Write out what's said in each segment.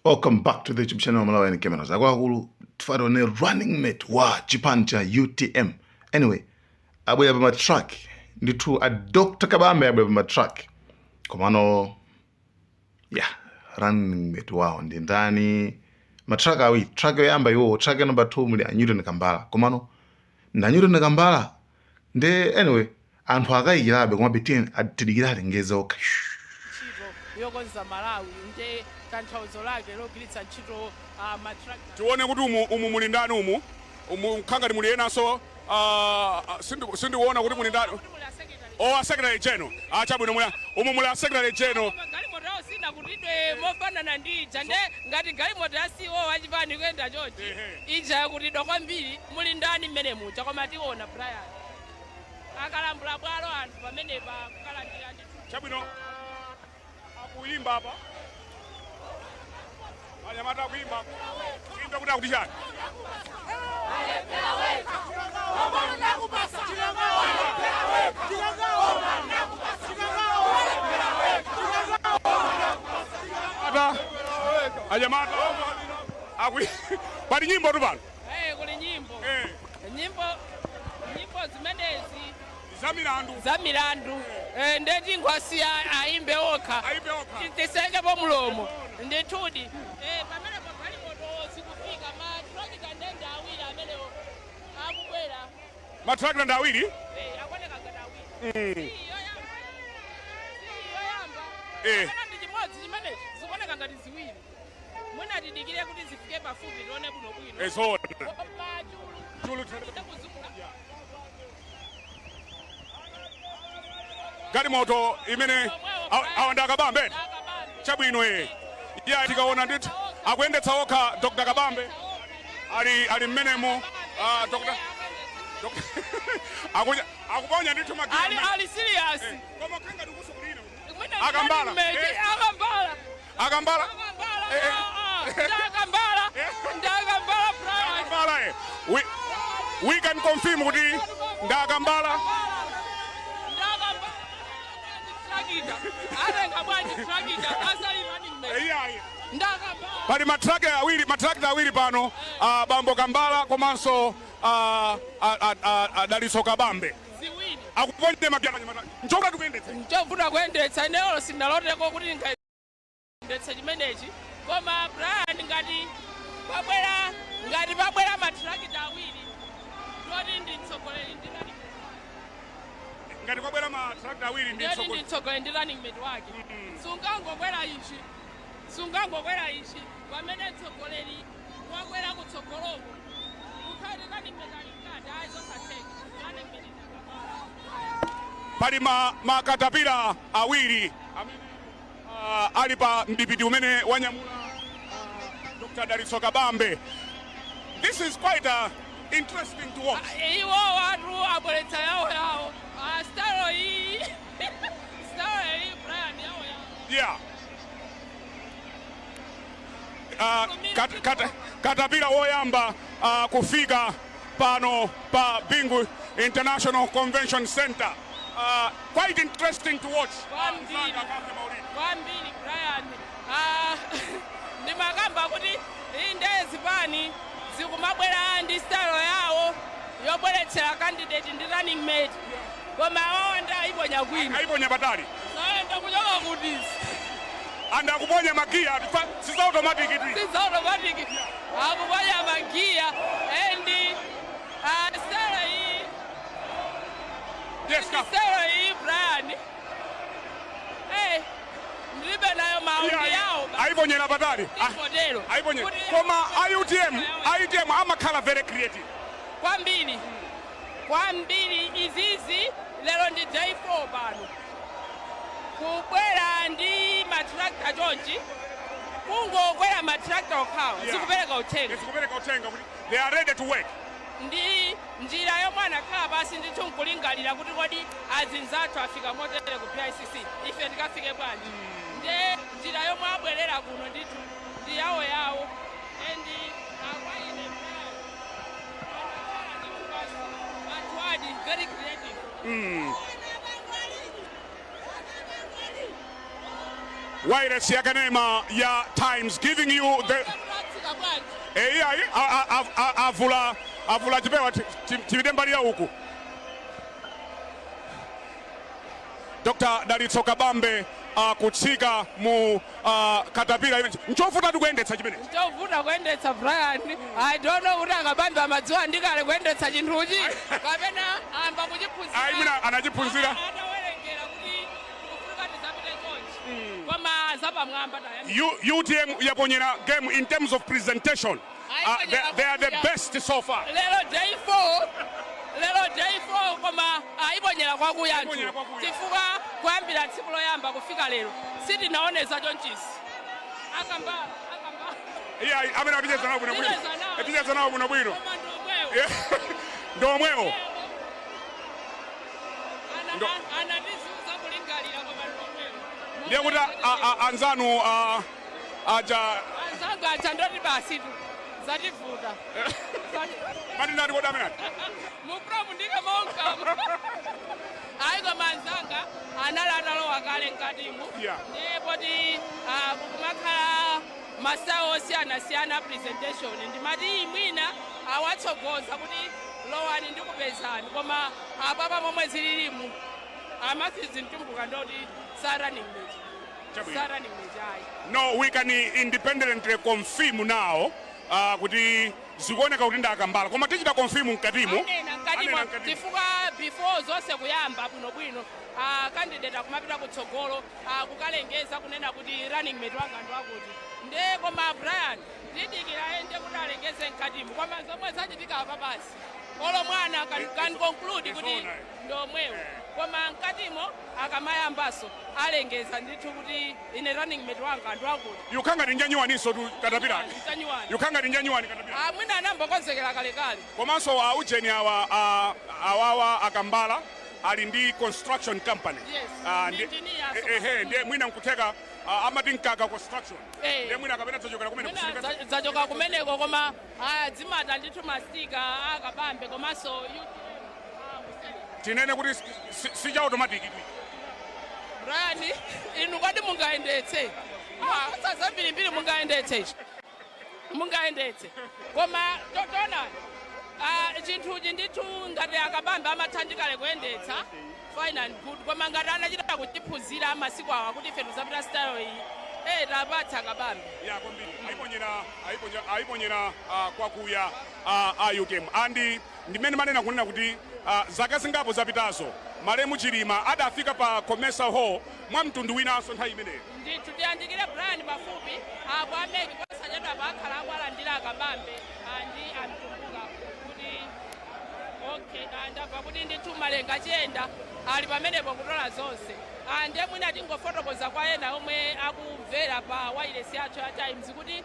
Welcome back to the YouTube channel Malawi Cameras. Akuluakulu, tione running mate wa chipani cha UTM. Anyway, abwera pa matruck ndithu, a Dr. Kabambe abwera pa matruck. Komano yeah, running mate wawo ndi ndani? Matruck awiri, truck yoyamba iwo, truck number 2 muli a Newton Kambala. Komano na Newton Kambala nde anyway, anthu akayikirabe, komabe tiye tidikire alengeze okha. Ntchito yokonza Malawi nde tanthauzo lake logwiritsa ntchito matractor. Tione kuti umu muli ndani. Umu nkhangati muli enanso. Sindikuona kuti muli ndani. O, a secretary general. Chabwino, muli umu, muli a secretary general. Galimoto yawo sinakutidwe mofanana ndi ija, nde ngati galimoto ya CEO wachipani kuyenda chonchi, ija yakutidwa kwambiri. Muli ndani mmene muja? Koma tiona, Brian, akalambula bwalo anthu pamenepa kukalandira ndithu. Chabwino, akuyimba apa anyamata, akuyimba. Timve kuti akuti chani. Ata anyamata pali nyimbo tu pano. Eh, kuli nyimbo. Nyimbo zimenezi za milandu. Za milandu. Eh, ndeti nkhwasiya ayimbe okha. Ayimbe okha. Tisekepo mulomo ndithudi. Eh, pamenepo galimoto zikufika, matrakita ndende awiri amenewo akubwera. Matrakita ndi awiri. Eh, akuoneka ngati awiri. Si yoyamba, si yoyamba. Kapena ndi chimodzi chimene zikuoneka ngati ziwiri. Mwina tidikire kuti zifike pafupi tione bwinobwino. Zoona. Koma chulu Chulu. kuzungula. Galimoto imene awa ndi Akabambe. Akabambe. Chabwino, iya, tikaona ndithu akuyendetsa okha. Dr. Kabambe ali mmenemo. Dr. Akuponya ndithu magiya. Ali serious. Koma kanga ndikusukulira. Mwina Akambala. ndi Akambala. Akambala. Akambala. Eh. Ndakambala, ndakambala, Brian. Akambala, eh. We can confirm kuti ndakambala. Ndakambala. Trakita atenga bwanji trakita asali running mate? Iya. Ndakambala. Pali matraka awiri, matrakita awiri pano, bambo Kambala komanso Dalitso Kabambe. Ziwiri. Akuponya magiya. Nchoka tikuyendetsa. Nchovuta kuyendetsa, ineyo sindaloteko kuti ndingayendetse chimenechi. Koma Brian, ngati pabwera matrakita awiri, ndoti ndi mtsogoleri ndi running Ngati kwabwera matrakita awiri ndi ndoti ndi mtsogoleri ndi running mate wake. Sungangokwera ichi, sungangokwera ichi pamene mtsogoleri wakwera kutsogoloko, ukhale running mate ali mkati. Ayi, zosatheka. Running mate ndakambala. Pali makatapira awiri amene ali pa mdipiti umene wanyamula Dr. Dalitso Kabambe. This is quite interesting to watch. Iwo watu abweretsa yawo yawo. Ah, style iyi, style iyi, Brian, yawo yawo. Yeah. Katapira woyamba kufika pano pa Bingu International Convention Center. Quite interesting to watch. Kwambiri. Msanga Kafe Maulidi. Kwambiri, Brian. Ah, ndimakamba kuti inde, zipani zikumabwera ndi style yawo yobweretsera candidate ndi running mate, koma awawa ndi ayiponya kwina. Ayiponya patali. Sayenda kuchoka kuti. And akuponya magiya, siza automatic itu. Siza automatic, akuponya magiya and style iyi. Yes, Kafe. Style iyi, Brian, eh, ndilibe nayo mawu. Yeah, ndi yawo. Ayiponyera patali. Ingotero. Ayiponyera. Kuti- Koma a UTM, a UTM amakhala very creative. Kwambiri, kwambiri. Izizi lero ndi day 4 pano, kubwera ndi matrakta chonchi, kungokwera matrakta okhawo zikupereka uthenga. Zikupereka uthenga kuti they are ready to work. Ndi njira yomwe anakhala pasi ndithu nkulingalira kuti kodi azinzathu afika motere ku BICC, ife tikafike bwanji? Nde njira yomwe abwerera kuno ndithu ndi yawo yawo. And kwa ine, anakhala ndithu basi anthu adi very creative. Wireless yakanema ya Times giving you the Kutsika bwanji? Eyi, avula chipewa, tipite mbali ya uku. Dr. Dalitso Kabambe akutsika mu katapira imene nchovuta kuyendetsa chimene. Chovuta kuyendetsa, Brian. I don't know kuti akabambe amadziwa ndikale kuyendetsa chinthuchi kapena amba kuchiphunzira. Ayi, mwina anachiphunzira. Atawerengera kuti tikufunika tizapite chonchi, koma zapamwamba tayani. UTM yaponyera game in terms of presentation. They are the best so far. Lero day 4, lero day 4, koma ayiponyera kwakuya. Ayiponyera kwakuya. Chifukwa kuyambira tsiku loyamba kufika lero sitinaoneza chonchisi. Akambala, akambala. Iya, amene aticheza nawo bwino bwino. Ticheza nawo. Ticheza nawo bwino bwino. Koma ndiomwewo. Ndiomwewo. Anatizuza kulingalira, koma ndiomwewo. Ndiye kuti anzanu aja? Anzanga aja ndoti basi tu zativuta. Mati ndati kodi amene ati? Mupromu ndikamaonkama. Ayi, koma anzanga anali atalowa kale mkatimu. Ndiye poti kumakhala masawo osiyanasiyana presentation, ndimati imwina awatsogoza kuti lowani ndikupezani, koma apapa momwe zililimu amasizi mtumbuka ndoti sa running mate. Chabwino. Sa running mate, ayi. No, we can independently confirm now kuti zikuoneka kuti ndi akambala, koma tichita confirm mkatimu. Anena mkatimo. Anena mkatimu. Chifukwa before zonse kuyamba bwinobwino, candidate akumapita kutsogolo, kukalengeza kunena kuti running mate wanga ndi wakuti. Nde koma Brian, tidikira ende kuti alengeze mkatimu, koma zomwe zachitika apa basi olo mwana can conclude kuti Zoona. ndomwewo. Koma mkatimo akamayambaso alengeza ndithu kuti ine running mate wanga ndi wakuti. Yukanga ndi njanyuwaninso tu katapira. Mtanyuwani. Yukanga ndi njanyuwani katapira. Mwina anambokonzekera kalekale. Komanso aujeni awa, awawa akambala ali ndi construction company. Yes, ndi engineer. Ehe, ndiye mwina nkutheka amati Mkaka Construction. Ndiye mwina kapena zachokera kumene. Mwina Kusilika. zachoka kumeneko, koma dzimata ndithu ma sticker akabambe komanso UTM kuseri. Tinene kuti si cha automatic tu. Brian, inu kodi mungayendetse? Zambirimbiri mungayendetse ichi? Mungayendetse? Koma tona chinthuchi ndithu ngati akabambe amathandikale kuyendetsa, fine and good, koma ngati anachita kuchiphunzira amasiku awa kuti ife tizapita style iyi, tapatsa akabambe. Ya, kwambiri. Ayiponyera kwakuya a UTM. Andi ndimene manena kunena kuti zaka zingapo zapitazo malemu Chilima adafika pa Comesa Hall mwa mtundu winanso nthawi imeneyo. Ndithu, tiyandikire Brian pafupi apo. A MEC posachedwa pakhala akuwalandira akabambe ndi amtumbuka kuti okay. Ndamva kuti ndithu Malenga Chiyenda ali pamenepo kutola zonse. Ndiye mwina tingofotokoza kwa ena omwe akumvera pa wireless yathu ya Times kuti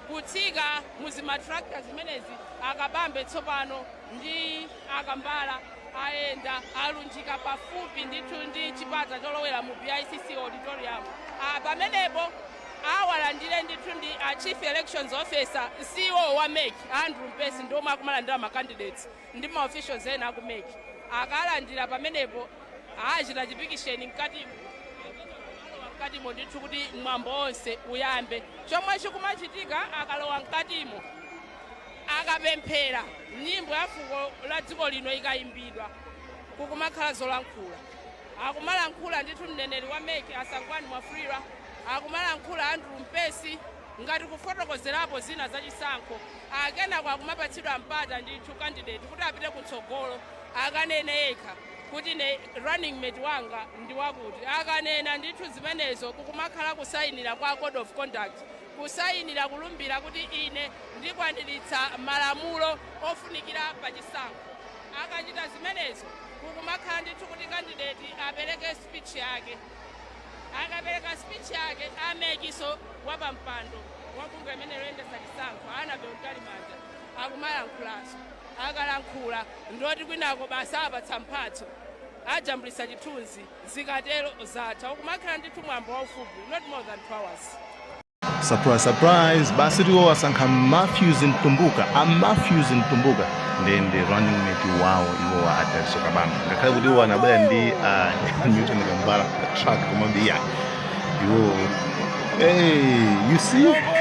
kutsika muzima tractor zimenezi, akabambe tsopano ndi akambala ayenda alunjika pafupi ndithu ndi chipata cholowera mu BICC auditorium. Pamenepo awalandire ndithu ndi a chief elections officer, CEO wa MEC, Andrew Mpesi, ndi omwe akumalandira ma candidates ndi ma officials ena aku MEC. Akalandira pamenepo, achita chipikisheni mkatimo, alowa mkatimo ndithu kuti mwambo onse uyambe. Chomwe chikumachitika, akalowa mkatimo, akapemphera nyimbo ya fuko la dziko lino ikayimbidwa, kukumakhala zolankhula. Akumalankhula ndithu mneneri wa MEC, Asangwani Mwafulirwa, akumalankhula Andrew Mpesi ngati kufotokozerapo zina zachisankho. Akenako akumapatsidwa mpata ndithu candidate kuti apite kutsogolo akanene yekha kuti ne running mate wanga ndi wakuti. Akanena ndithu zimenezo, kukumakhala kusayinira kwa code of conduct, kusayinira kulumbira kuti ine ndikwaniritsa malamulo ofunikira pachisankho. Akachita zimenezo, kukumakhala ndithu kuti candidate apereke speech yake. Akapereka speech yake, a MEC so wapampando wabungwe imene loyendetsa chisankho, Annabel Mtalimanja, akumayankhulanso. Akalankhula, ndoti kwinako basa apatsa mphatso, ajambulisa chithunzi, zikatero zatha. Ukumakhala ndithu mwambo waufupi, not more than 2 hours. Surprise, surprise! Basi tiwo asankha Matthews Mtumbuka. A Matthews Mtumbuka ndi running mate wawo iwowa a Dalitso Kabambe, ngakhale kuti iwo anabwera ndi Newton Kambala pa truck, komabe iya iwo. Hey, you see?